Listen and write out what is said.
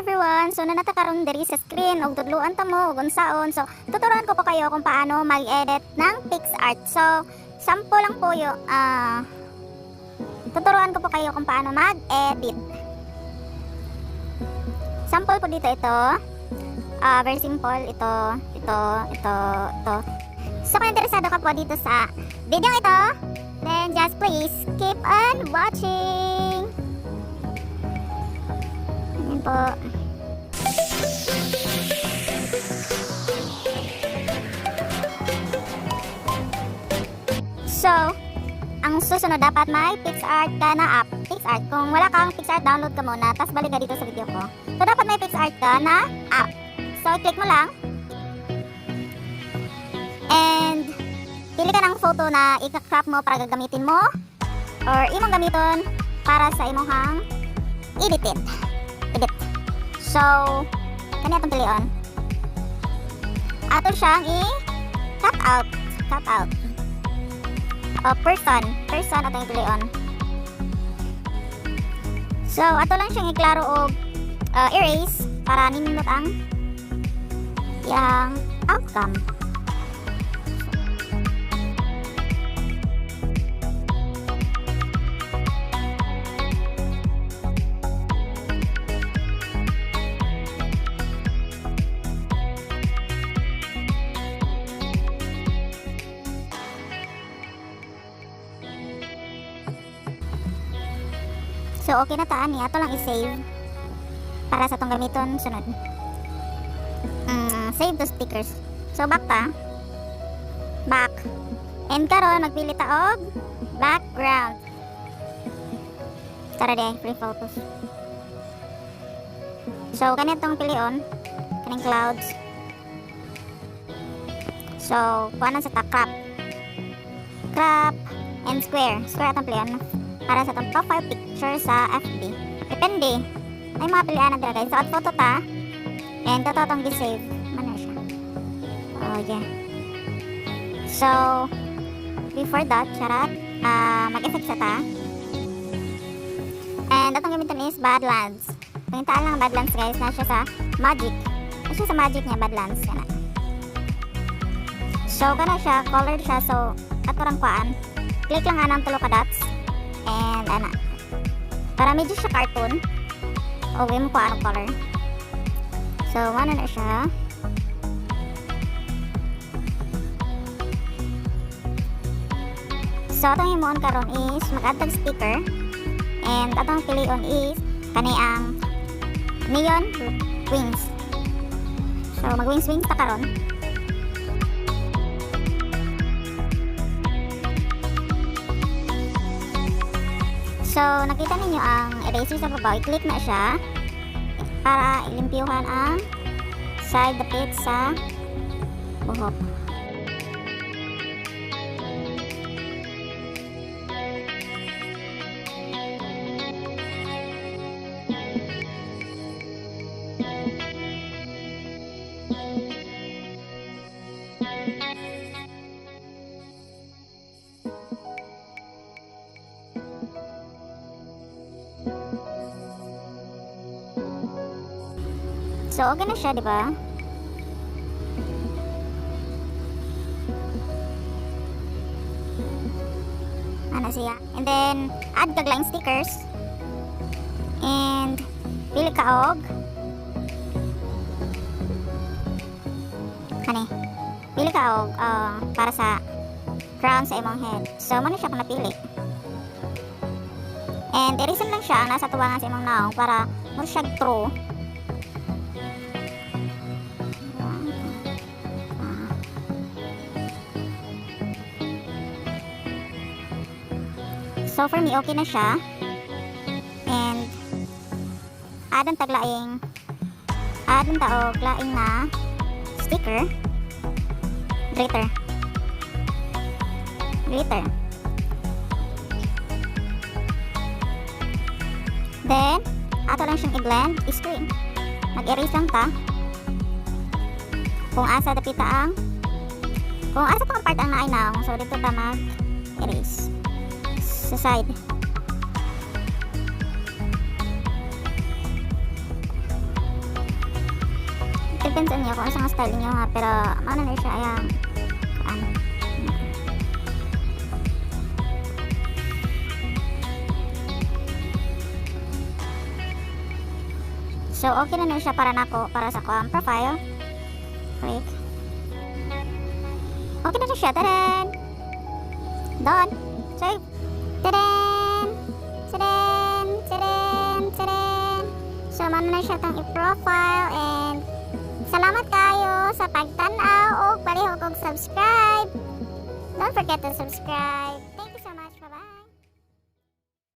Everyone! So naa na ta karon diri sa screen ug tudluan ta mo ug unsaon. So tuturuan ko po kayo kung paano mag-edit ng PicsArt. So sample lang po yung tuturuan ko po kayo kung paano mag-edit. Sample po dito ito. Very simple. Ito, ito, ito, ito. So kung interesado ka po dito sa video ito, then just please keep on watching. Ayan po. So, ang susunod, dapat may PicsArt ka na app. PicsArt. Kung wala kang PicsArt, download ka muna, tapos balik ka dito sa video ko. So, dapat may PicsArt ka na app. So, i-click mo lang. And pili ka ng photo na ika-crop mo para gagamitin mo or imong gamiton para sa imong edited. Edit. So, kani atong pilion. Ato siyang i-cut out. Cut out. Person. Person atong pilion. So, ato lang siyang iklaro og erase para nindot ang yang outcome. So, okay na ta ani. Ato lang i-save para sa atong gamiton sunod. Save to stickers. So, back ta. Back. And karon magpili ta og background. Tara di, free photos. So, kani atong pilion. Kaning clouds. So, kuhanan sa ta crop. Crop and square. Square atong pilion para sa atong profile picture sa FB. Depende. May mga pilian na dira, guys. So, add photo ta. And ato atong gi-save. Mana siya. Oh, yeah. So, before that, charat, mag-effect sa ta. And atong gamiton is Badlands. Pangitaan lang ang Badlands, guys, na siya sa Magic. Na siya sa Magic niya, Badlands. Kana. So, kana siya, colored siya. So, ato rang kuan. Click lang anang tulo ka dots. And, ana. Para medyo siya cartoon. O, mo kuan ang color. So, ano na siya. So, atong himuon karon is mag-add tag sticker. And atong pilion is kani ang neon wings. So, mag-wings wings ta karon. So, nakita ninyo ang eraser sa babaw. I-click na siya para ilimpyuhan ang side dapit sa buhok. So, okay na siya, di ba? Ano siya? And then, add kag line stickers. And, pili ka og kani. Pili ka og para sa crown sa imong head. So, mao na siya kung napili. And, erase lang siya ang nasa tuwangan sa imong naong para mo siya true. So, for me, okay na siya. And, add ang taog laing na sticker. Glitter. Glitter. Then, ato lang siyang i-blend, i-screen. Mag-erase lang ta. Kung asa tong part ang naay naong, so dito ta mag-erase. Sa side. Depends on you kung asa nga style niyo ha, pero mao na siya ayang ano. So, okay na na siya para nako, para sa akong profile. Click. Okay na siya. Tadan! Done. Save. Tadan! Tadan! Tadan! Tadan! So, mao na siya tong i-profile and salamat kayo sa pagtanaw o palihog og subscribe. Don't forget to subscribe.